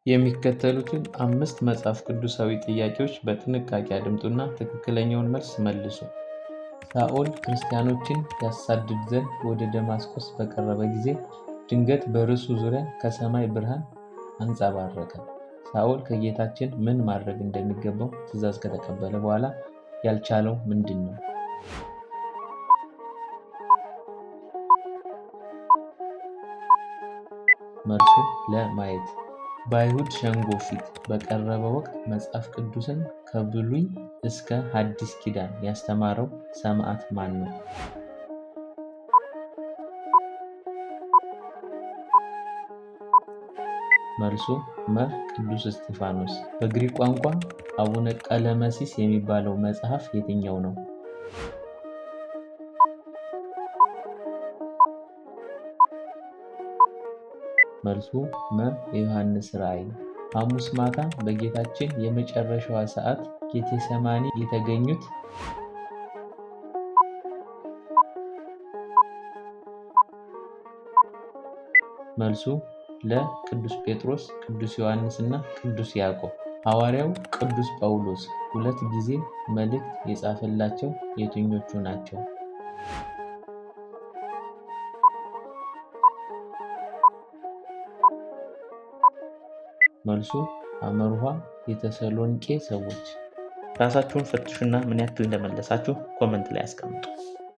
የሚከተሉትን አምስት መጽሐፍ ቅዱሳዊ ጥያቄዎች በጥንቃቄ አድምጡና ትክክለኛውን መልስ መልሱ። ሳኦል ክርስቲያኖችን ያሳድድ ዘንድ ወደ ደማስቆስ በቀረበ ጊዜ ድንገት በርሱ ዙሪያ ከሰማይ ብርሃን አንጸባረቀ። ሳኦል ከጌታችን ምን ማድረግ እንደሚገባው ትእዛዝ ከተቀበለ በኋላ ያልቻለው ምንድን ነው? መልሱ ለማየት። በአይሁድ ሸንጎ ፊት በቀረበ ወቅት መጽሐፍ ቅዱስን ከብሉይ እስከ ሐዲስ ኪዳን ያስተማረው ሰማዕት ማን ነው? መልሱ መ ቅዱስ እስጢፋኖስ። በግሪክ ቋንቋ አቡነ ቀለመሲስ የሚባለው መጽሐፍ የትኛው ነው? መልሱ መ የዮሐንስ ራእይ። ሐሙስ ማታ በጌታችን የመጨረሻዋ ሰዓት ጌቴሰማኒ የተገኙት? መልሱ ለ ቅዱስ ጴጥሮስ፣ ቅዱስ ዮሐንስ እና ቅዱስ ያዕቆብ። ሐዋርያው ቅዱስ ጳውሎስ ሁለት ጊዜ መልእክት የጻፈላቸው የትኞቹ ናቸው? መልሱ ሐመርኋ የተሰሎንቄ ሰዎች። ራሳችሁን ፈትሹና ምን ያክል እንደመለሳችሁ comment ላይ አስቀምጡ።